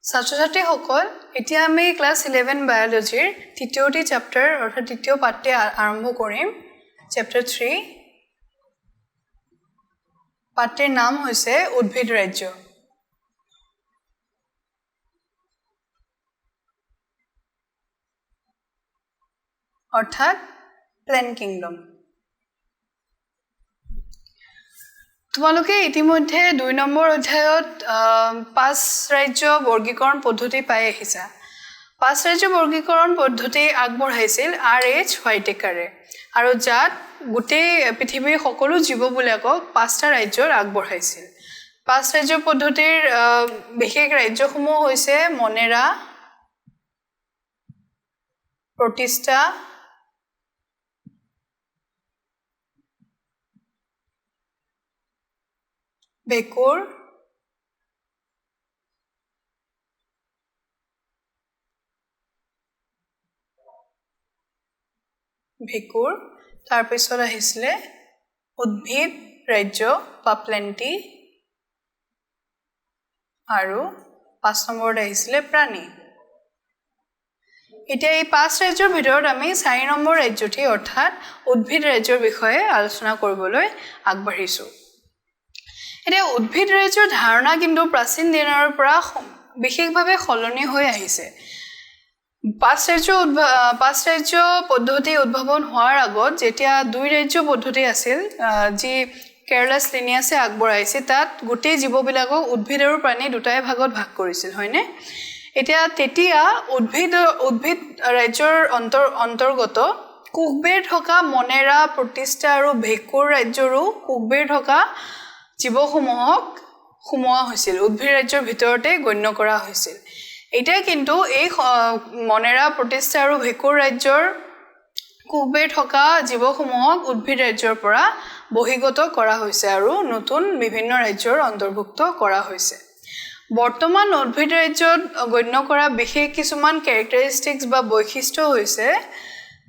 ছাত্ৰ ছাত্ৰীসকল, এতিয়া আমি ক্লাছ 11 বায়'লজিৰ তৃতীয়টি চেপ্টাৰ অৰ্থাৎ তৃতীয় পাঠটি আৰম্ভ কৰিম। চেপ্টাৰ 3, পাঠটিৰ নাম হৈছে উদ্ভিদ ৰাজ্য। অৰ্থাৎ প্লেণ্ট কিংডম। তোমালোকে ইতিমধ্যে 2 নম্বৰ অধ্যায়ত 5 ৰাজ্য বৰ্গীকৰণ পদ্ধতি পাই আহিছা। 5 ৰাজ্য বৰ্গীকৰণ পদ্ধতি আগবঢ়াইছিল আৰ এইচ হোৱাইটেকাৰে, আৰু যাত গোটেই পৃথিৱীৰ সকলো জীৱবিলাকক 5টা ৰাজ্যত আগবঢ়াইছিল। 5 ৰাজ্য পদ্ধতিৰ বিশেষ ৰাজ্যসমূহ হৈছে মনেৰা, প্ৰতিষ্ঠা, ভেঁকুৰ, ভেঁকুৰ, তাৰপিছত আহিছিলে উদ্ভিদ ৰাজ্য বা প্লেণ্টি, আৰু 5 নম্বৰত আহিছিলে প্ৰাণী। এতিয়া এই 5 ৰাজ্যৰ ভিতৰত আমি 4 নম্বৰ ৰাজ্যটি অৰ্থাৎ উদ্ভিদ ৰাজ্যৰ বিষয়ে আলোচনা কৰিবলৈ আগবাঢ়িছোঁ। এতিয়া উদ্ভিদ ৰাজ্যৰ ধাৰণা কিন্তু প্ৰাচীন দিনৰ পৰা বিশেষভাৱে সলনি হৈ আহিছে। 5 ৰাজ্য পদ্ধতি উদ্ভাৱন হোৱাৰ আগত যেতিয়া 2 ৰাজ্য পদ্ধতি আছিল, যি কেৰলাছ লিনিয়াছে আগবঢ়াইছে, তাত গোটেই জীৱবিলাকক উদ্ভিদ আৰু প্ৰাণী দুটাই ভাগত ভাগ কৰিছিল, হয়নে? এতিয়া তেতিয়া উদ্ভিদ ৰাজ্যৰ অন্তৰ্গত কোষবেৰ থকা মনেৰা, প্ৰতিষ্ঠা আৰু ভেঁকুৰ ৰাজ্যৰো কোষবেৰ থকা জীৱসমূহক সোমোৱা হৈছিল, উদ্ভিদ ৰাজ্যৰ ভিতৰতে গণ্য কৰা হৈছিল। এতিয়া কিন্তু এই মনেৰা, প্ৰতিষ্ঠা আৰু ভেঁকুৰ ৰাজ্যৰ কোষবেৰ থকা জীৱসমূহক উদ্ভিদ ৰাজ্যৰ পৰা বহিৰ্গত কৰা হৈছে আৰু নতুন বিভিন্ন ৰাজ্যৰ অন্তৰ্ভুক্ত কৰা হৈছে। বৰ্তমান উদ্ভিদ ৰাজ্যত গণ্য কৰা বিশেষ কিছুমান কেৰেক্টাৰিষ্টিক্স বা বৈশিষ্ট্য হৈছে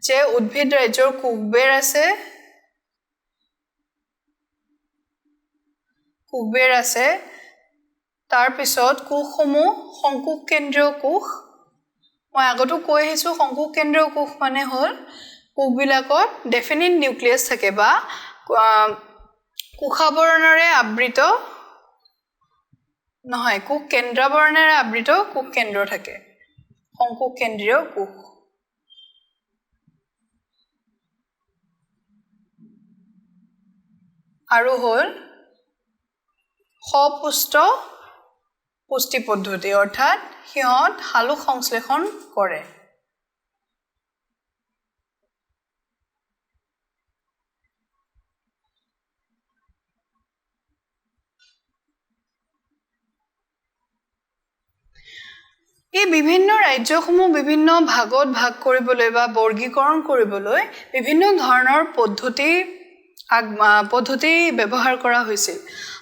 যে উদ্ভিদ ৰাজ্যৰ কোষবেৰ আছে, কোষবেৰ আছে, তাৰপিছত কোষসমূহ শংকুক কেন্দ্ৰীয় কোষ। মই আগতো কৈ আহিছোঁ, শংকুক কেন্দ্ৰীয় কোষ মানে হ'ল কোষবিলাকত ডেফিনিট নিউক্লিয়াছ থাকে বা কোষাবৰণেৰে আবৃত নহয়, কোষ কেন্দ্ৰাবৰণেৰে আবৃত কোষ কেন্দ্ৰ থাকে, শংকুক কেন্দ্ৰীয় কোষ। আৰু হ'ল সপুষ্ট পুষ্টি পদ্ধতি, অৰ্থাৎ সিহঁত সালোক সংশ্লেষণ কৰে। এই বিভিন্ন ৰাজ্যসমূহ বিভিন্ন ভাগত ভাগ কৰিবলৈ বা বৰ্গীকৰণ কৰিবলৈ বিভিন্ন ধৰণৰ পদ্ধতি ব্যৱহাৰ কৰা হৈছিল।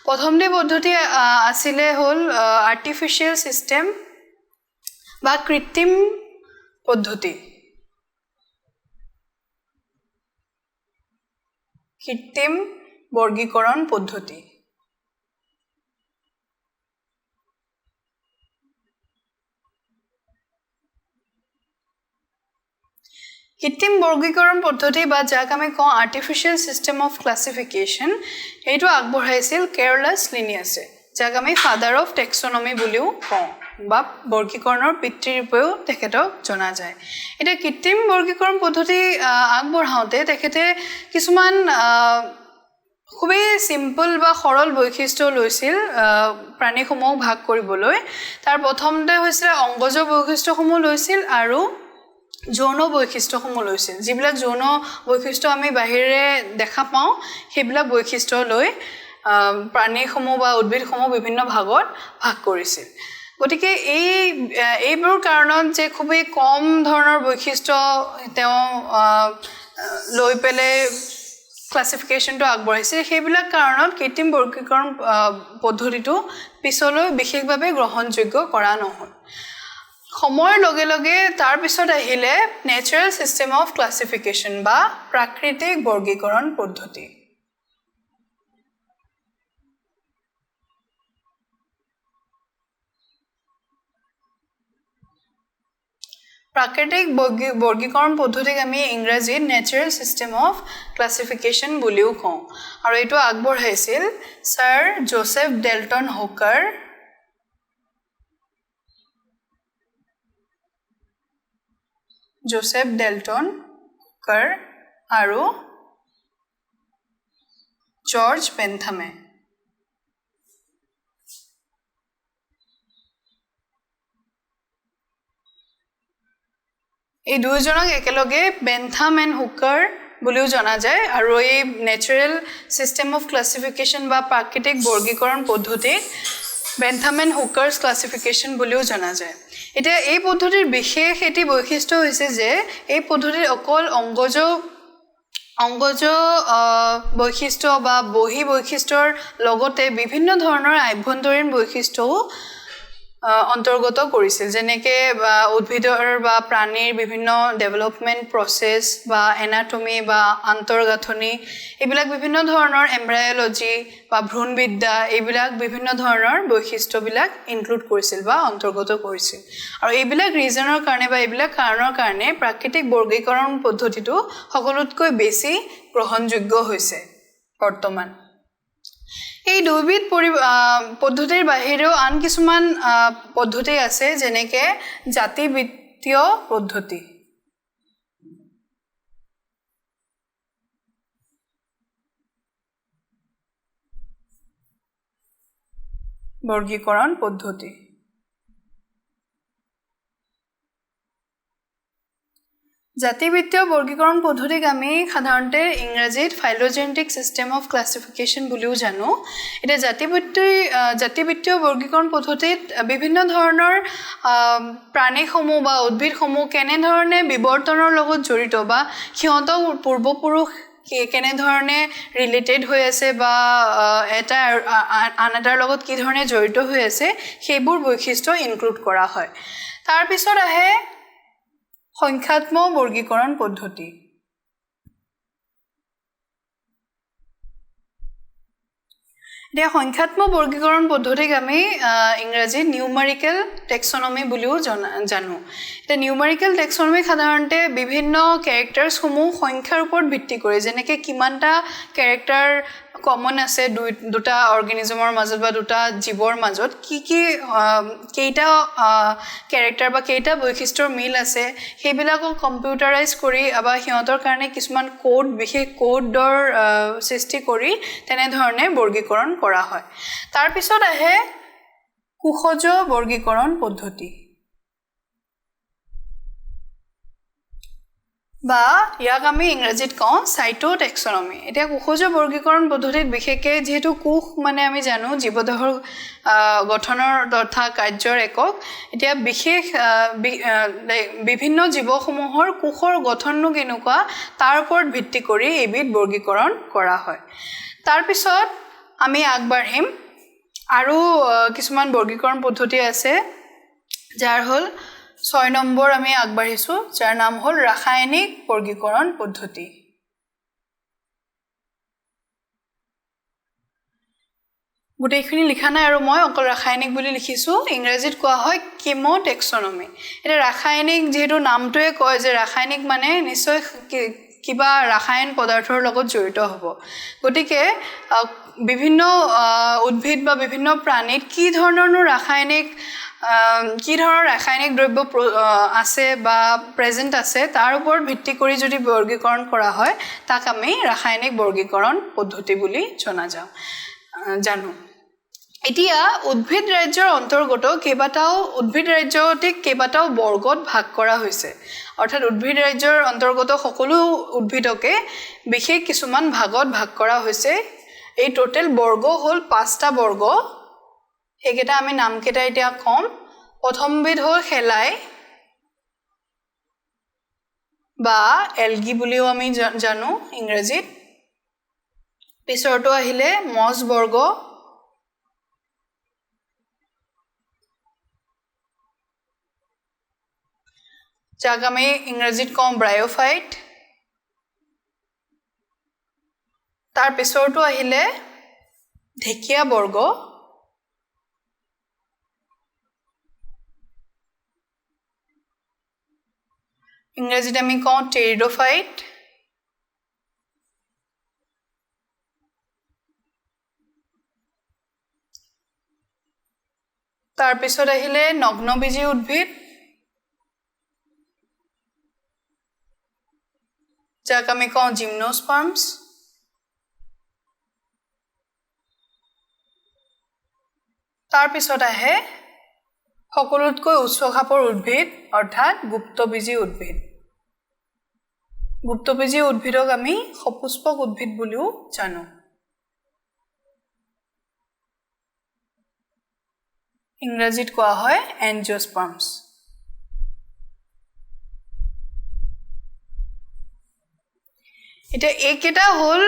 প্ৰথমটি পদ্ধতি আছিলে হ'ল আৰ্টিফিচিয়েল ছিষ্টেম বা কৃত্ৰিম পদ্ধতি। কৃত্ৰিম বৰ্গীকৰণ পদ্ধতি। কৃত্ৰিম বৰ্গীকৰণ পদ্ধতি বা যাক আমি কওঁ আৰ্টিফিচিয়েল ছিষ্টেম অফ ক্লাছিফিকেশ্যন, এইটো আগবঢ়াইছিল কেৰলাছ লিনিয়াছে, যাক আমি ফাদাৰ অফ টেক্সনমি বুলিও কওঁ বা বৰ্গীকৰণৰ পিতৃৰূপেও তেখেতক জনা যায়। এতিয়া কৃত্ৰিম বৰ্গীকৰণ পদ্ধতি আগবঢ়াওঁতে তেখেতে কিছুমান খুবেই চিম্পল বা সৰল বৈশিষ্ট্য লৈছিল প্ৰাণীসমূহক ভাগ কৰিবলৈ। তাৰ প্ৰথমতে হৈছিলে অংগজ বৈশিষ্ট্যসমূহ লৈছিল আৰু যৌন বৈশিষ্ট্যসমূহ লৈছিল। যিবিলাক যৌন বৈশিষ্ট্য আমি বাহিৰেৰে দেখা পাওঁ, সেইবিলাক বৈশিষ্ট্য লৈ প্ৰাণীসমূহ বা উদ্ভিদসমূহ বিভিন্ন ভাগত ভাগ কৰিছিল। গতিকে এইবোৰ কাৰণত যে খুবেই কম ধৰণৰ বৈশিষ্ট্য তেওঁ লৈ পেলাই ক্লাছিফিকেশ্যনটো আগবঢ়াইছিল, সেইবিলাক কাৰণত কৃত্ৰিম বৰ্গীকৰণ পদ্ধতিটো পিছলৈ বিশেষভাৱে গ্ৰহণযোগ্য কৰা নহ'ল। সময়ৰ লগে লগে তাৰপিছত আহিলে নেচাৰেল ছিষ্টেম অফ ক্লাছিফিকেশ্যন বা প্ৰাকৃতিক বৰ্গীকৰণ পদ্ধতি। প্ৰাকৃতিক বৰ্গীকৰণ পদ্ধতিক আমি ইংৰাজীত নেচাৰেল ছিষ্টেম অফ ক্লাছিফিকেশ্যন বুলিও কওঁ আৰু এইটো আগবঢ়াইছিল sir Joseph Dalton Hooker, Joseph Dalton Hooker আৰু জৰ্জ বেন্থামে। এই দুয়োজনক একেলগে বেন্থাম এণ্ড হুকাৰ বুলিও জনা যায় আৰু এই নেচাৰেল ছিষ্টেম অফ ক্লাছিফিকেশ্যন বা প্ৰাকৃতিক বৰ্গীকৰণ পদ্ধতিক বেন্থাম এণ্ড হুকাৰ্ছ ক্লাছিফিকেশ্যন বুলিও জনা যায়। এতিয়া এই পদ্ধতিৰ বিশেষ এটি বৈশিষ্ট্য হৈছে যে এই পদ্ধতিত অকল অংগজ বৈশিষ্ট্য বা বহি বৈশিষ্ট্যৰ লগতে বিভিন্ন ধৰণৰ আভ্যন্তৰীণ বৈশিষ্ট্যও অন্তৰ্গত কৰিছিল, যেনেকৈ উদ্ভিদৰ বা প্ৰাণীৰ বিভিন্ন ডেভেলপমেণ্ট প্ৰচেছ বা এনাটমি বা আন্তঃগাঁথনি, এইবিলাক বিভিন্ন ধৰণৰ এম্ব্ৰায়লজি বা ভ্ৰূণবিদ্যা, এইবিলাক বিভিন্ন ধৰণৰ বৈশিষ্ট্যবিলাক ইনক্লুড কৰিছিল বা অন্তৰ্গত কৰিছিল। আৰু এইবিলাক ৰিজনৰ কাৰণে বা এইবিলাক কাৰণৰ কাৰণে প্ৰাকৃতিক বৰ্গীকৰণ পদ্ধতিটো সকলোতকৈ বেছি গ্ৰহণযোগ্য হৈছে বৰ্তমান। এই দুয়োবিধ পদ্ধতিৰ বাহিৰেও আন কিছুমান পদ্ধতি আছে, যেনেকৈ জাতিবৃত্তীয় পদ্ধতি। বৰ্গীকৰণ পদ্ধতি। জাতিবৃত্তীয় বৰ্গীকৰণ পদ্ধতিক আমি সাধাৰণতে ইংৰাজীত ফাইলোজেনেটিক ছিষ্টেম অফ ক্লাছিফিকেশ্যন বুলিও জানো। এতিয়া জাতিবৃত্তীয় বৰ্গীকৰণ পদ্ধতিত বিভিন্ন ধৰণৰ প্ৰাণীসমূহ বা উদ্ভিদসমূহ কেনেধৰণে বিৱৰ্তনৰ লগত জড়িত বা সিহঁতৰ পূৰ্বপুৰুষ কেনেধৰণে ৰিলেটেড হৈ আছে বা এটা আন এটাৰ লগত কি ধৰণে জড়িত হৈ আছে, সেইবোৰ বৈশিষ্ট্য ইনক্লুড কৰা হয়। তাৰপিছত আহে সংখ্যাত্মক বৰ্গীকৰণ পদ্ধতি। এতিয়া সংখ্যাত্মক বৰ্গীকৰণ পদ্ধতিক আমি ইংৰাজীত নিউমাৰিকেল টেক্সনমি বুলিও জানো। এতিয়া নিউমাৰিকেল টেক্সনমি সাধাৰণতে বিভিন্ন কেৰেক্টাৰ্ছসমূহ সংখ্যাৰ ওপৰত ভিত্তি কৰি, যেনেকৈ কিমানটা কেৰেক্টাৰ কমন আছে দুটা অৰ্গেনিজমৰ মাজত বা দুটা জীৱৰ মাজত, কি কি কেইটা কেৰেক্টাৰ বা কেইটা বৈশিষ্ট্যৰ মিল আছে, সেইবিলাকক কম্পিউটাৰাইজ কৰি বা সিহঁতৰ কাৰণে কিছুমান কোড, বিশেষ কোডৰ সৃষ্টি কৰি তেনেধৰণে বৰ্গীকৰণ কৰা হয়। তাৰপিছত আহে কোষজ বৰ্গীকৰণ পদ্ধতি বা ইয়াক আমি ইংৰাজীত কওঁ চাইটোটেক্সনমি। এতিয়া কোষজ বৰ্গীকৰণ পদ্ধতিত বিশেষকৈ যিহেতু কোষ মানে আমি জানো জীৱদেহৰ গঠনৰ তথা কাৰ্যৰ একক, এতিয়া বিশেষ বিভিন্ন জীৱসমূহৰ কোষৰ গঠননো কেনেকুৱা তাৰ ওপৰত ভিত্তি কৰি এইবিধ বৰ্গীকৰণ কৰা হয়। তাৰপিছত আমি আগবাঢ়িম আৰু কিছুমান বৰ্গীকৰণ পদ্ধতি আছে, যাৰ হ'ল 6 নম্বৰ আমি আগবাঢ়িছোঁ, যাৰ নাম হ'ল ৰাসায়নিক বৰ্গীকৰণ পদ্ধতি। গোটেইখিনি লিখা নাই আৰু মই অকল ৰাসায়নিক বুলি লিখিছোঁ। ইংৰাজীত কোৱা হয় কেম'টেক্সনমি। এতিয়া ৰাসায়নিক যিহেতু নামটোৱে কয় যে ৰাসায়নিক মানে নিশ্চয় কিবা ৰাসায়ন পদাৰ্থৰ লগত জড়িত হ'ব, গতিকে বিভিন্ন উদ্ভিদ বা বিভিন্ন প্ৰাণীত কি ধৰণৰনো ৰাসায়নিক কি ধৰণৰ ৰাসায়নিক দ্ৰব্য আছে বা প্ৰেজেণ্ট আছে তাৰ ওপৰত ভিত্তি কৰি যদি বৰ্গীকৰণ কৰা হয়, তাক আমি ৰাসায়নিক বৰ্গীকৰণ পদ্ধতি বুলি জানো। এতিয়া উদ্ভিদ ৰাজ্যৰ অন্তৰ্গত কেইবাটাও উদ্ভিদ ৰাজ্যটিক কেইবাটাও বৰ্গত ভাগ কৰা হৈছে, অৰ্থাৎ উদ্ভিদ ৰাজ্যৰ অন্তৰ্গত সকলো উদ্ভিদকে বিশেষ কিছুমান ভাগত ভাগ কৰা হৈছে। এই টোটেল বৰ্গ হ'ল 5টা বৰ্গ, সেইকেইটা আমি নামকেইটা এতিয়া ক'ম। প্ৰথমবিধ হ'ল শেলাই বা এলগি বুলিও আমি জানো ইংৰাজীত। পিছৰটো আহিলে মছ বৰ্গ, যাক আমি ইংৰাজীত কওঁ ব্ৰায়'ফাইট। তাৰ পিছৰটো আহিলে ঢেকীয়া বৰ্গ, ইংৰাজীত আমি কওঁ টেৰিডোফাইট। তাৰপিছত আহিলে নগ্নবীজী উদ্ভিদ, যাক আমি কওঁ জিমনোস্পাৰ্মছ। তাৰপিছত আহে সকলোতকৈ উচ্চ খাপৰ উদ্ভিদ অৰ্থাৎ গুপ্তবীজী উদ্ভিদ। গুপ্তবীজী উদ্ভিদক আমি সপুষ্পক উদ্ভিদ বুলিও জানো। ইংৰাজীত কোৱা হয় এনজিঅ'স্পাৰ্মছ। এতিয়া এইকেইটা হ'ল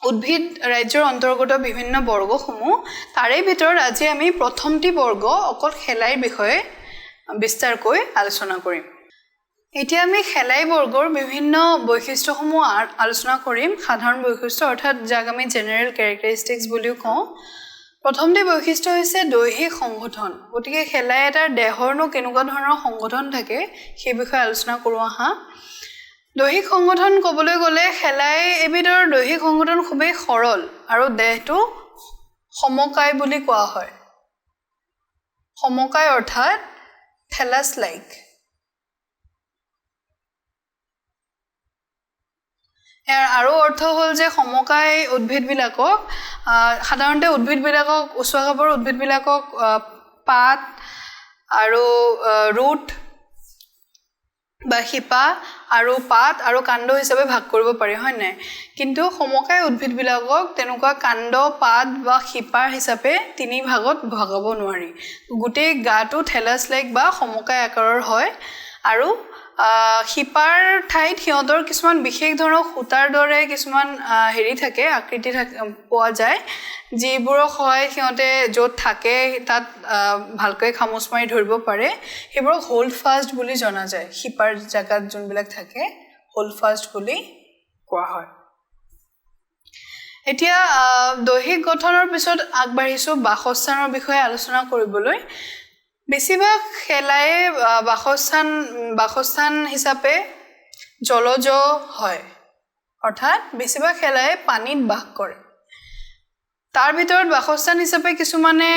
উদ্ভিদ ৰাজ্যৰ অন্তৰ্গত বিভিন্ন বৰ্গসমূহ। তাৰে ভিতৰত আজি আমি প্ৰথমটি বৰ্গ অকল শেলাইৰ বিষয়ে বিস্তাৰকৈ আলোচনা কৰিম। এতিয়া আমি শেলাই বৰ্গৰ বিভিন্ন বৈশিষ্ট্যসমূহ আলোচনা কৰিম। সাধাৰণ বৈশিষ্ট্য অৰ্থাৎ যাক আমি জেনেৰেল কেৰেক্টাৰিষ্টিক্স বুলিও কওঁ। প্ৰথমটি বৈশিষ্ট্য হৈছে দৈহিক সংগঠন। গতিকে শেলাই এটাৰ দেহৰনো কেনেকুৱা ধৰণৰ সংগঠন থাকে সেই বিষয়ে আলোচনা কৰোঁ আহা। দৈহিক সংগঠন ক'বলৈ গ'লে শেলাই এবিধৰ দৈহিক সংগঠন খুবেই সৰল আৰু দেহটো সমকায় বুলি কোৱা হয়। সমকায় অৰ্থাৎ থেলাছ লাইক। ইয়াৰ আৰু অৰ্থ হ'ল যে সমকায় উদ্ভিদবিলাকক সাধাৰণতে উদ্ভিদবিলাকক উচ্চ খাপৰ উদ্ভিদবিলাকক পাত আৰু ৰুট বা শিপা আৰু পাত আৰু কাণ্ড হিচাপে ভাগ কৰিব পাৰি, হয় নাই? কিন্তু সমকায় উদ্ভিদবিলাকক তেনেকুৱা কাণ্ড, পাত বা শিপা হিচাপে তিনি ভাগত ভগাব নোৱাৰি। গোটেই গাটো থেলাছ লাইক বা সমকায় আকাৰৰ হয় আৰু শিপাৰ ঠাইত সিহঁতৰ কিছুমান বিশেষ ধৰণৰ সূতাৰ দৰে কিছুমান হেৰি থাকে, আকৃতি থাকে পোৱা যায়, যিবোৰৰ সহায়ত সিহঁতে য'ত থাকে তাত ভালকৈ খামোচ মাৰি ধৰিব পাৰে। সেইবোৰক হোল্ড ফাষ্ট বুলি জনা যায়। শিপাৰ জেগাত যোনবিলাক থাকে হোল্ড ফাষ্ট বুলি কোৱা হয়। এতিয়া দৈহিক গঠনৰ পিছত আগবাঢ়িছোঁ বাসস্থানৰ বিষয়ে আলোচনা কৰিবলৈ। বেছিভাগ শেলায়ে বাসস্থান হিচাপে জলজ হয়, অৰ্থাৎ বেছিভাগ শেলায়ে পানীত বাস কৰে। তাৰ ভিতৰত বাসস্থান হিচাপে কিছুমানে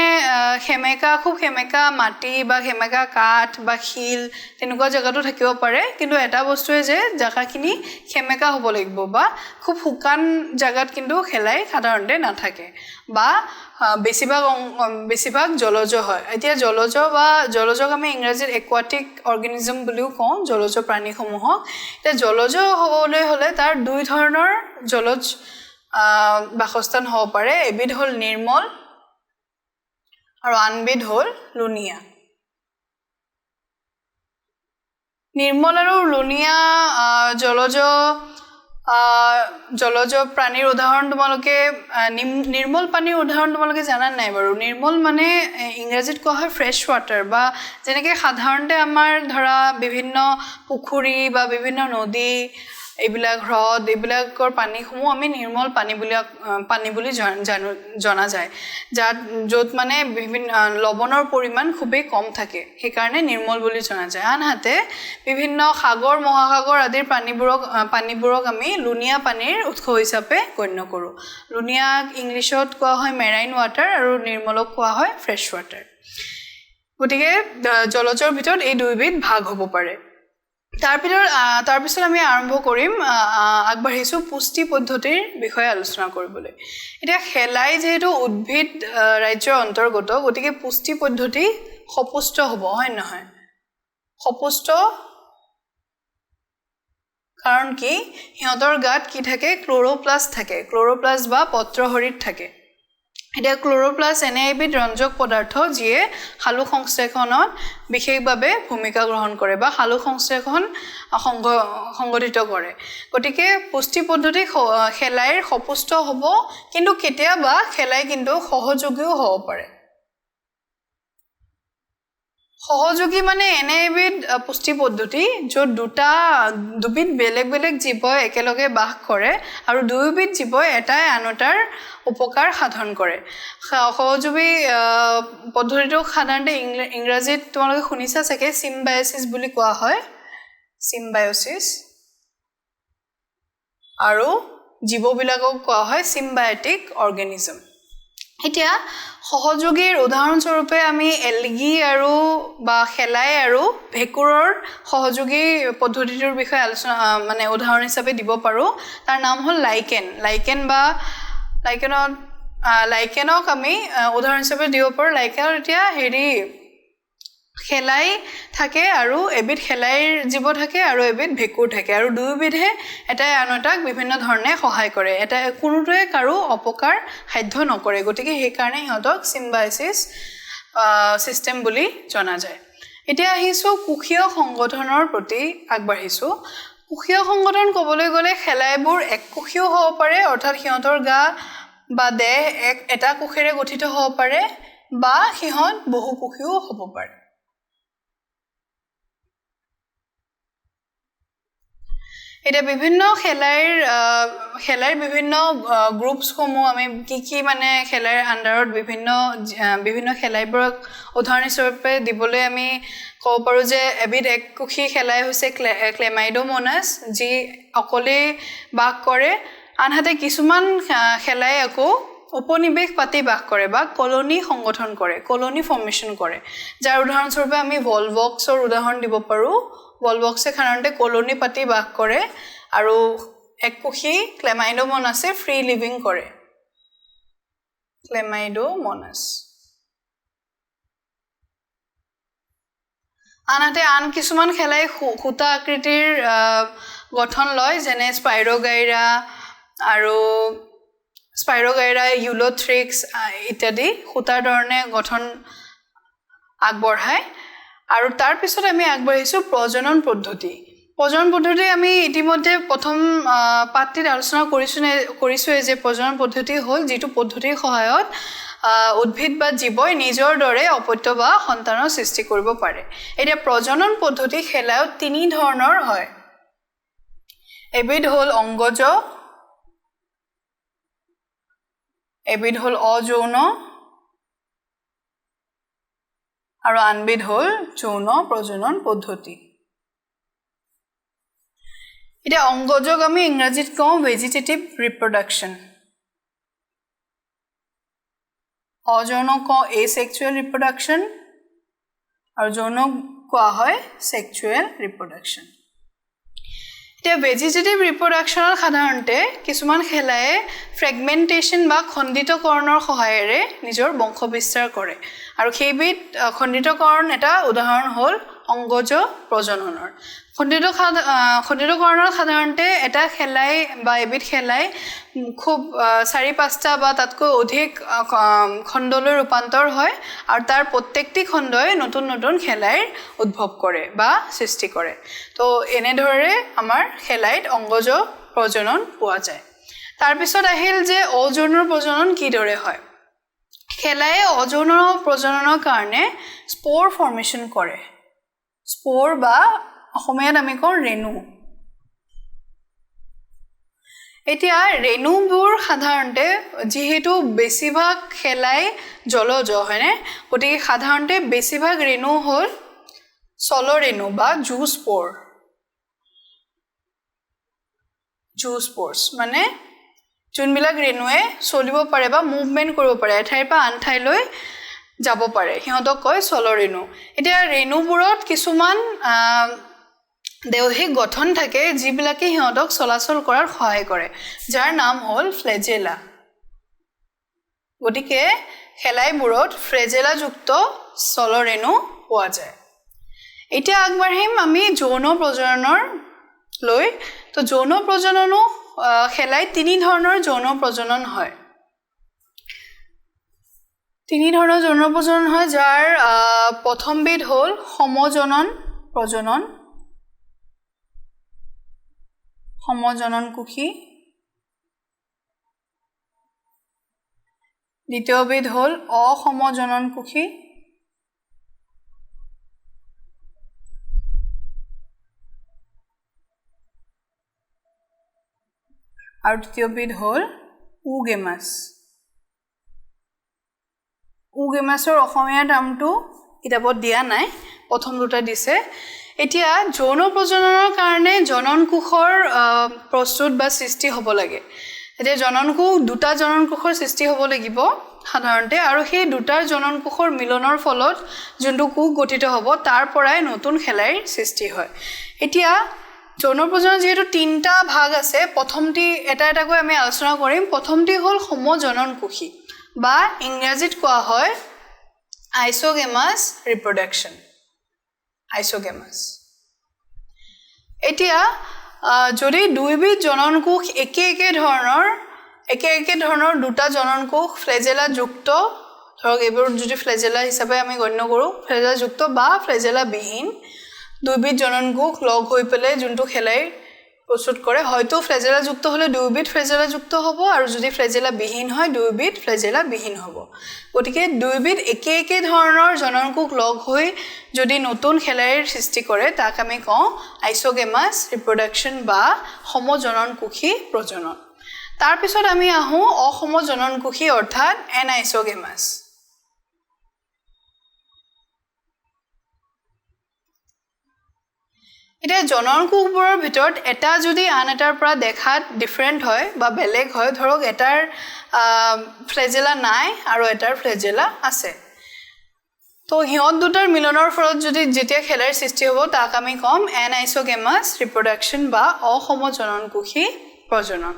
সেমেকা, খুব সেমেকা মাটি বা সেমেকা কাঠ বা শিল তেনেকুৱা জেগাতো থাকিব পাৰে। কিন্তু এটা বস্তুৱে যে জেগাখিনি সেমেকা হ'ব লাগিব বা খুব শুকান জেগাত কিন্তু শেলাই সাধাৰণতে নাথাকে বা বেছিভাগ জলজ হয়। এতিয়া জলজ বা জলজক আমি ইংৰাজীত একুৱাটিক অৰ্গেনিজম বুলিও কওঁ, জলজ প্ৰাণীসমূহক। এতিয়া জলজ হ'বলৈ হ'লে তাৰ দুই ধৰণৰ জলজ বাসস্থান হ'ব পাৰে। এবিধ হ'ল নিৰ্মল আৰু আনবিধ হ'ল লুণীয়া। নিৰ্মল আৰু লুণীয়া জলজ প্ৰাণীৰ উদাহৰণ তোমালোকে নিৰ্মল পানীৰ উদাহৰণ তোমালোকে জানা নাই বাৰু? নিৰ্মল মানে ইংৰাজীত কোৱা হয় ফ্ৰেছ ৱাটাৰ, বা যেনেকৈ সাধাৰণতে আমাৰ ধৰা বিভিন্ন পুখুৰী বা বিভিন্ন নদী এইবিলাক হ্ৰদ এইবিলাকৰ পানীসমূহ আমি নিৰ্মল পানী বুলি জনা যায়, য'ত মানে বিভিন্ন লৱণৰ পৰিমাণ খুবেই কম থাকে, সেইকাৰণে নিৰ্মল বুলি জনা যায়। আনহাতে বিভিন্ন সাগৰ মহাসাগৰ আদিৰ পানীবোৰক আমি লুণীয়া পানীৰ উৎস হিচাপে গণ্য কৰোঁ। লুণীয়াক ইংলিছত কোৱা হয় মেৰাইন ৱাটাৰ আৰু নিৰ্মলক কোৱা হয় ফ্ৰেছ ৱাটাৰ। গতিকে জলজৰ ভিতৰত এই দুইবিধ ভাগ হ'ব পাৰে। তাৰপিছত আমি আৰম্ভ কৰিম, আগবাঢ়িছোঁ পুষ্টি পদ্ধতিৰ বিষয়ে আলোচনা কৰিবলৈ। এতিয়া শেলাই যিহেতু উদ্ভিদ ৰাজ্যৰ অন্তৰ্গত, গতিকে পুষ্টি পদ্ধতি সপুষ্ট হ'ব, হয় নহয়? সপুষ্ট কাৰণ কি, সিহঁতৰ গাত কি থাকে? ক্ল'ৰ'প্লাষ্ট থাকে, ক্ল'ৰ'প্লাষ্ট বা পত্ৰহৰিত থাকে। এতিয়া ক্ল'ৰ'প্লাষ্ট এনে এবিধ ৰঞ্জক পদাৰ্থ যিয়ে সালোক সংশ্লেষণত বিশেষভাৱে ভূমিকা গ্ৰহণ কৰে বা সালোক সংশ্লেষণ সংগঠিত কৰে। গতিকে পুষ্টি পদ্ধতি শেলাইৰ সপুষ্ট হ'ব, কিন্তু কেতিয়াবা শেলাই কিন্তু সহযোগীও হ'ব পাৰে। সহযোগী মানে এনে এবিধ পুষ্টি পদ্ধতি য'ত দুবিধ বেলেগ বেলেগ জীৱই একেলগে বাস কৰে আৰু দুয়োবিধ জীৱই এটাই আন এটাৰ উপকাৰ সাধন কৰে। সহযোগী পদ্ধতিটোক সাধাৰণতে ইংৰাজীত তোমালোকে শুনিছা চাগে, চিম্বায়চিছ বুলি কোৱা হয়। চিম্বায়'চিছ, আৰু জীৱবিলাকক কোৱা হয় চিম্বায়টিক অৰ্গেনিজম। এতিয়া সহযোগীৰ উদাহৰণস্বৰূপে আমি এলগি আৰু বা শেলাই আৰু ভেঁকুৰৰ সহযোগী পদ্ধতিটোৰ বিষয়ে আলোচনা মানে উদাহৰণ হিচাপে দিব পাৰোঁ। তাৰ নাম হ'ল লাইকেন। লাইকেন বা লাইকেনক আমি উদাহৰণ হিচাপে দিব পাৰোঁ। লাইকেনত এতিয়া হেৰি শেলাই থাকে আৰু এবিধ শেলাইৰ জীৱ থাকে আৰু এবিধ ভেঁকুৰ থাকে, আৰু দুয়োবিধে এটাই আন এটাক বিভিন্ন ধৰণে সহায় কৰে, এটা কোনোটোৱে কাৰো অপকাৰ সাধ্য নকৰে। গতিকে সেইকাৰণে সিহঁতক চিম্বায়চিছ ছিষ্টেম বুলি জনা যায়। এতিয়া আহিছোঁ কোষীয় সংগঠনৰ প্ৰতি আগবাঢ়িছোঁ। কোষীয় সংগঠন ক'বলৈ গ'লে শেলাইবোৰ এককোষীয় হ'ব পাৰে, অৰ্থাৎ সিহঁতৰ গা বা দেহ এটা কোষেৰে গঠিত হ'ব পাৰে, বা সিহঁত বহুকোষীয় হ'ব পাৰে। এতিয়া বিভিন্ন শেলাইৰ বিভিন্ন গ্ৰুপছসমূহ আমি কি কি মানে শেলাইৰ আণ্ডাৰত বিভিন্ন বিভিন্ন শেলাইবোৰক উদাহৰণ হিচাপে দিবলৈ আমি ক'ব পাৰোঁ যে এবিধ এককোষী শেলাই হৈছে ক্লেমাইডোমোনাছ, যি অকলেই বাস কৰে। আনহাতে কিছুমান শেলাই আকৌ উপনিৱেশ পাতি বাস কৰে বা কলনি সংগঠন কৰে, কলনি ফৰ্মেশ্যন কৰে, যাৰ উদাহৰণস্বৰূপে আমি ভলভক্সৰ উদাহৰণ দিব পাৰোঁ। ভলভক্সে সাধাৰণতে কলনি পাতি বাস কৰে আৰু এককোষী ক্লেমাইডোমোনাছে ফ্ৰী লিভিং কৰে, ক্লেমাইডোমোনাছ। আনহাতে আন কিছুমান শেলাই সূতা আকৃতিৰ গঠন লয়, যেনে স্পাইৰ'গাইৰা আৰু স্পাইৰ'গাইৰা, ইউলোথ্ৰিক্স ইত্যাদি সূতাৰ ধৰণে গঠন আগবঢ়ায়। আৰু তাৰপিছত আমি আগবাঢ়িছোঁ প্ৰজনন পদ্ধতি। প্ৰজনন পদ্ধতি আমি ইতিমধ্যে প্ৰথম পাঠটিত আলোচনা কৰিছোঁৱেই যে প্ৰজনন পদ্ধতি হ'ল যিটো পদ্ধতিৰ সহায়ত উদ্ভিদ বা জীৱই নিজৰ দৰে অপত্য বা সন্তানৰ সৃষ্টি কৰিব পাৰে। এতিয়া প্ৰজনন পদ্ধতি শেলায়ত তিনি ধৰণৰ হয়। এবিধ হ'ল অংগজ, এবিধ হ'ল অযৌন, আৰু আনবিধ হ'ল যৌন প্ৰজনন পদ্ধতি। এতিয়া অংগজক আমি ইংৰাজীত কওঁ ভেজিটেটিভ ৰিপ্ৰডাকশ্যন, অযৌনক কওঁ এছেক্সুৱেল ৰিপ্ৰডাকশ্যন, আৰু যৌনক কোৱা হয় ছেক্সুৱেল ৰিপ্ৰডাকশ্যন। এতিয়া ভেজিটেটিভ ৰিপ্ৰডাকশ্যনত সাধাৰণতে কিছুমান শেলায়ে ফ্ৰেগমেণ্টেশ্যন বা খণ্ডিতকৰণৰ সহায়েৰে নিজৰ বংশ বিস্তাৰ কৰে, আৰু সেইবিধ খণ্ডিতকৰণ এটা উদাহৰণ হ'ল অংগজ প্ৰজননৰ। খণ্ডিতকৰণত সাধাৰণতে এটা শেলাই বা এবিধ শেলাই খুব 4-5টা বা তাতকৈ অধিক খণ্ডলৈ ৰূপান্তৰ হয়, আৰু তাৰ প্ৰত্যেকটি খণ্ডই নতুন নতুন শেলাইৰ উদ্ভৱ কৰে বা সৃষ্টি কৰে। তো এনেদৰে আমাৰ শেলাইত অংগজ প্ৰজনন পোৱা যায়। তাৰপিছত আহিল যে অযৌন প্ৰজনন কিদৰে হয়। শেলাইয়ে অযৌন প্ৰজননৰ কাৰণে স্প'ৰ ফৰ্মেশ্যন কৰে। স্প'ৰ বা অসমীয়াত আমি কওঁ ৰেণু। এতিয়া ৰেণুবোৰ সাধাৰণতে যিহেতু বেছিভাগ শেলাই জলজ হয়নে, গতিকে সাধাৰণতে বেছিভাগ ৰেণু হ'ল চলৰেণু বা জুস্প'ৰ। জুস্প'ৰ্ছ মানে যোনবিলাক ৰেণুৱে চলিব পাৰে বা মুভমেণ্ট কৰিব পাৰে, এঠাইৰ পৰা আন ঠাইলৈ যাব পাৰে, সিহঁতক কয় চলৰেণু। এতিয়া ৰেণুবোৰত কিছুমান দৈহিক গঠন থাকে যিবিলাকে সিহঁতক চলাচল কৰাত সহায় কৰে, যাৰ নাম হ'ল ফ্লেজেলা। গতিকে শেলাইবোৰত ফ্লেজেলাযুক্ত চলৰেণু পোৱা যায়। এতিয়া আগবাঢ়িম আমি যৌন প্ৰজননৰ লৈ। তো যৌন প্ৰজননো শেলাই তিনি ধৰণৰ যৌন প্ৰজনন হয়। তিনি ধৰণৰ যৌন প্ৰজনন হয়, যাৰ প্ৰথমবিধ হ'ল সমজনন প্ৰজনন, সমজনন কোষী। দ্বিতীয়বিধ হ'ল অসমজনন কোষী, আৰু তৃতীয়বিধ হ'ল উগেমাছ। উগেমাছৰ অসমীয়া নামটো কিতাপত দিয়া নাই, প্ৰথম দুটা দিছে। এতিয়া যৌন প্ৰজননৰ কাৰণে জননকোষৰ প্ৰস্তুত বা সৃষ্টি হ'ব লাগে। এতিয়া জননকোষ, দুটা জননকোষৰ সৃষ্টি হ'ব লাগিব সাধাৰণতে, আৰু সেই দুটাৰ জননকোষৰ মিলনৰ ফলত যোনটো কোষ গঠিত হ'ব তাৰ পৰাই নতুন শেলাইৰ সৃষ্টি হয়। এতিয়া যৌন প্ৰজনন যিহেতু তিনিটা ভাগ আছে, প্ৰথমটি এটা এটাকৈ আমি আলোচনা কৰিম। প্ৰথমটি হ'ল সমজননকোষী বা ইংৰাজীত কোৱা হয় আইচ'গেমাছ ৰিপ্ৰডাকশ্যন, আইচ'গেমাছ। এতিয়া যদি দুইবিধ জননকোষ একে একে ধৰণৰ দুটা জননকোষ ফ্লেজেলাযুক্ত, ধৰক এইবোৰ যদি ফ্লেজেলা হিচাপে আমি গণ্য কৰোঁ, ফ্লেজেলাযুক্ত বা ফ্লেজেলাবিহীন দুইবিধ জননকোষ লগ হৈ পেলাই যোনটো শেলাই প্ৰস্তুত কৰে, হয়তো ফ্লেজেলাযুক্ত হ'লে দুয়োবিধ ফ্লেজেলাযুক্ত হ'ব আৰু যদি ফ্লেজেলাবিহীন হয় দুয়োবিধ ফ্লেজেলাবিহীন হ'ব। গতিকে দুয়োবিধ একে একে ধৰণৰ জননকোষ লগ হৈ যদি নতুন শেলাইৰ সৃষ্টি কৰে তাক আমি কওঁ আইচ'গেমাছ ৰিপ্ৰডাকশ্যন বা সমজননকোষী প্ৰজনন। তাৰপিছত আমি আহোঁ অসমজননকোষী অৰ্থাৎ এনআইচ'গেমাছ। এতিয়া জননকোষবোৰৰ ভিতৰত এটা যদি আন এটাৰ পৰা দেখাত ডিফাৰেণ্ট হয় বা বেলেগ হয়, ধৰক এটাৰ ফ্লেজেলা নাই আৰু এটাৰ ফ্লেজেলা আছে, তো সিহঁত দুটাৰ মিলনৰ ফলত যদি যেতিয়া শেলাইৰ সৃষ্টি হ'ব তাক আমি ক'ম এনআইচ'গেমাছ ৰিপ্ৰডাকশ্যন বা অসমজননকোষী প্ৰজনন।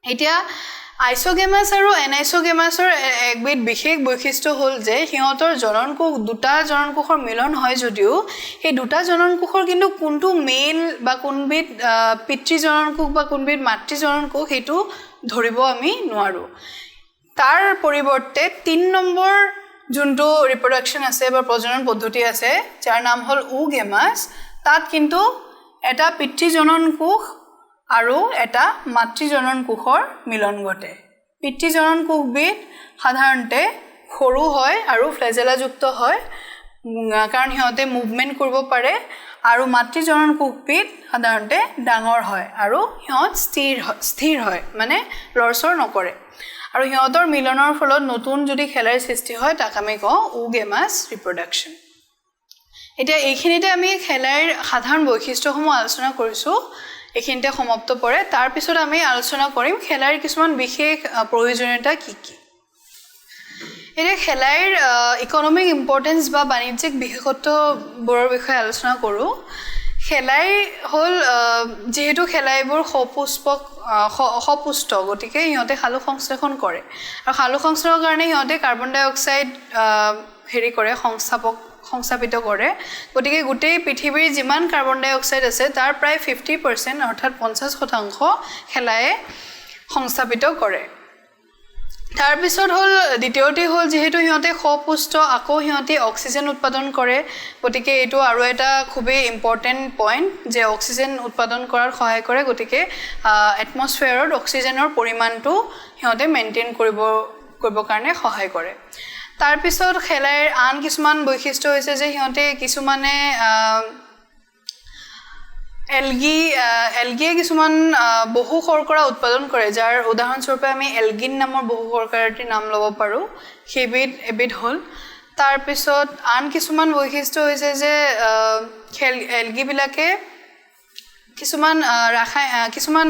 এতিয়া আইচ'গেমাছ আৰু এনআইচ'গেমাছৰ একবিধ বিশেষ বৈশিষ্ট্য হ'ল যে সিহঁতৰ জননকোষ, দুটা জননকোষৰ মিলন হয় যদিও সেই দুটা জননকোষৰ কিন্তু কোনটো মেল বা কোনবিধ পিতৃ জননকোষ বা কোনবিধ মাতৃ জননকোষ সেইটো ধৰিব আমি নোৱাৰোঁ। তাৰ পৰিৱৰ্তে 3 নম্বৰ যোনটো ৰিপ্ৰডাকশ্যন আছে বা প্ৰজনন পদ্ধতি আছে যাৰ নাম হ'ল উগেমাছ, তাত কিন্তু এটা পিতৃ জননকোষ আৰু এটা মাতৃ জননকোষৰ মিলন ঘটে। পিতৃ জননকোষবিধ সাধাৰণতে সৰু হয় আৰু ফ্লেজেলাযুক্ত হয়, কাৰণ সিহঁতে মুভমেণ্ট কৰিব পাৰে, আৰু মাতৃ জননকোষবিধ সাধাৰণতে ডাঙৰ হয় আৰু সিহঁত স্থিৰ হয়, মানে লৰচৰ নকৰে, আৰু সিহঁতৰ মিলনৰ ফলত নতুন যদি শেলাইৰ সৃষ্টি হয় তাক আমি কওঁ উগেমাছ ৰিপ্ৰডাকশ্যন। এতিয়া এইখিনিতে আমি শেলাইৰ সাধাৰণ বৈশিষ্ট্যসমূহ আলোচনা কৰিছোঁ, এইখিনিতে সমাপ্ত পৰে। তাৰপিছত আমি আলোচনা কৰিম শেলাইৰ কিছুমান বিশেষ প্ৰয়োজনীয়তা কি কি। এতিয়া শেলাইৰ ইকনমিক ইম্পৰ্টেঞ্চ বা বাণিজ্যিক বিশেষত্ববোৰৰ বিষয়ে আলোচনা কৰোঁ। শেলাই হ'ল, যিহেতু শেলাইবোৰ সপুষ্ট, গতিকে সিহঁতে সালোক সংশ্লেষণ কৰে আৰু সালোক সংশ্লেষণৰ কাৰণে সিহঁতে কাৰ্বন ডাই অক্সাইড হেৰি কৰে, সংস্থাপিত কৰে। গতিকে গোটেই পৃথিৱীৰ যিমান কাৰ্বন ডাই অক্সাইড আছে তাৰ প্ৰায় 50% অৰ্থাৎ 50% শেলায়ে সংস্থাপিত কৰে। তাৰপিছত হ'ল দ্বিতীয়তে হ'ল যিহেতু সিহঁতে সপুষ্ট, আকৌ সিহঁতে অক্সিজেন উৎপাদন কৰে, গতিকে এইটো আৰু এটা খুবেই ইম্পৰ্টেণ্ট পইণ্ট যে অক্সিজেন উৎপাদন কৰাত সহায় কৰে। গতিকে এটমছফিয়াৰত অক্সিজেনৰ পৰিমাণটো সিহঁতে মেইনটেইন কৰিবৰ কাৰণে সহায় কৰে। তাৰপিছত শেলাইৰ আন কিছুমান বৈশিষ্ট্য হৈছে যে সিহঁতে কিছুমানে এলগিয়ে কিছুমান বহু শৰ্কৰা উৎপাদন কৰে, যাৰ উদাহৰণস্বৰূপে আমি এলগিন নামৰ বহু শৰ্কৰাটিৰ নাম ল'ব পাৰোঁ, সেইবিধ এবিধ হ'ল। তাৰপিছত আন কিছুমান বৈশিষ্ট্য হৈছে যে এলগিবিলাকে কিছুমান কিছুমান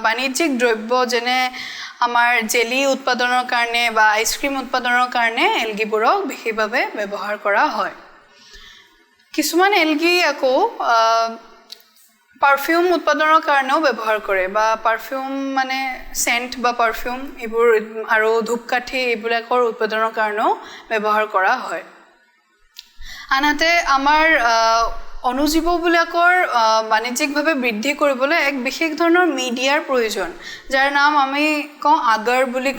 বাণিজ্যিক দ্ৰব্য যেনে আমাৰ জেলি উৎপাদনৰ কাৰণে বা আইচক্ৰীম উৎপাদনৰ কাৰণে এলগিবোৰক বিশেষভাৱে ব্যৱহাৰ কৰা হয়। কিছুমান এলগি আকৌ পাৰফিউম উৎপাদনৰ কাৰণেও ব্যৱহাৰ কৰে, বা পাৰফিউম মানে চেণ্ট বা পাৰফিউম এইবোৰ আৰু ধূপকাঠি এইবিলাকৰ উৎপাদনৰ কাৰণেও ব্যৱহাৰ কৰা হয়। আনহাতে আমাৰ অণুজীৱবিলাকৰ বাণিজ্যিকভাৱে বৃদ্ধি কৰিবলৈ এক বিশেষ ধৰণৰ মিডিয়াৰ প্ৰয়োজন, যাৰ নাম আমি কওঁ আগাৰ বুলি,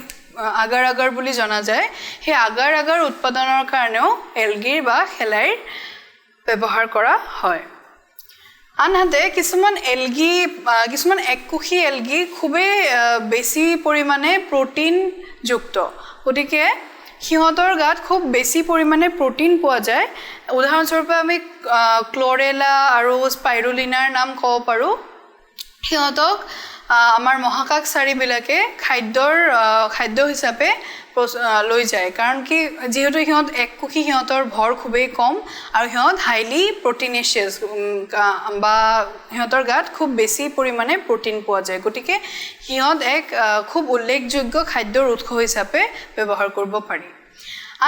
আগাৰ আগাৰ বুলি জনা যায়। সেই আগাৰ আগাৰ উৎপাদনৰ কাৰণেও এলগিৰ বা শেলাইৰ ব্যৱহাৰ কৰা হয়। আনহাতে কিছুমান এলগি, কিছুমান এককোষী এলগি খুবেই বেছি পৰিমাণে প্ৰ'টিনযুক্ত, গতিকে সিহঁতৰ গাত খুব বেছি পৰিমাণে প্ৰ'টিন পোৱা যায়। উদাহৰণস্বৰূপে আমি ক্লৰেলা আৰু স্পাইৰুলিনাৰ নাম ক'ব পাৰোঁ। সিহঁতক আমাৰ মহাকাশচাৰীবিলাকে খাদ্য হিচাপে লৈ যায়, কাৰণ কি যিহেতু সিহঁত এককোষী, সিহঁতৰ ভৰ খুবেই কম আৰু সিহঁত হাইলি প্ৰটিনেচিয়াছ বা সিহঁতৰ গাত খুব বেছি পৰিমাণে প্ৰটিন পোৱা যায়। গতিকে সিহঁত এক খুব উল্লেখযোগ্য খাদ্যৰ উৎস হিচাপে ব্যৱহাৰ কৰিব পাৰি।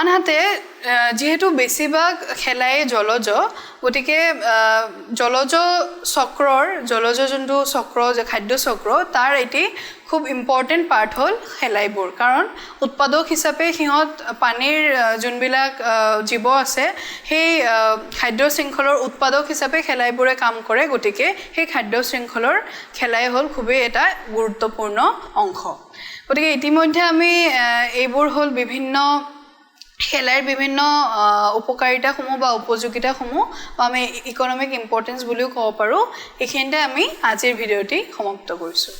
আনহাতে যিহেতু বেছিভাগ শেলাইয়ে জলজ, গতিকে জলজ চক্ৰৰ, জলজ যোনটো চক্ৰ যে খাদ্য চক্ৰ, তাৰ এটি খুব ইম্পৰ্টেণ্ট পাৰ্ট হ'ল শেলাইবোৰ। কাৰণ উৎপাদক হিচাপে সিহঁত পানীৰ যোনবিলাক জীৱ আছে, সেই খাদ্য শৃংখলৰ উৎপাদক হিচাপে শেলাইবোৰে কাম কৰে। গতিকে সেই খাদ্য শৃংখলৰ শেলাই হ'ল খুবেই এটা গুৰুত্বপূৰ্ণ অংশ। গতিকে ইতিমধ্যে আমি এইবোৰ হ'ল বিভিন্ন শেলাইৰ বিভিন্ন উপকাৰিতাসমূহ বা উপযোগিতাসমূহ বা আমি ইকনমিক ইম্পৰ্টেঞ্চ বুলিও ক'ব পাৰোঁ। এইখিনিতে আমি আজিৰ ভিডিঅ'টি সমাপ্ত কৰিছোঁ।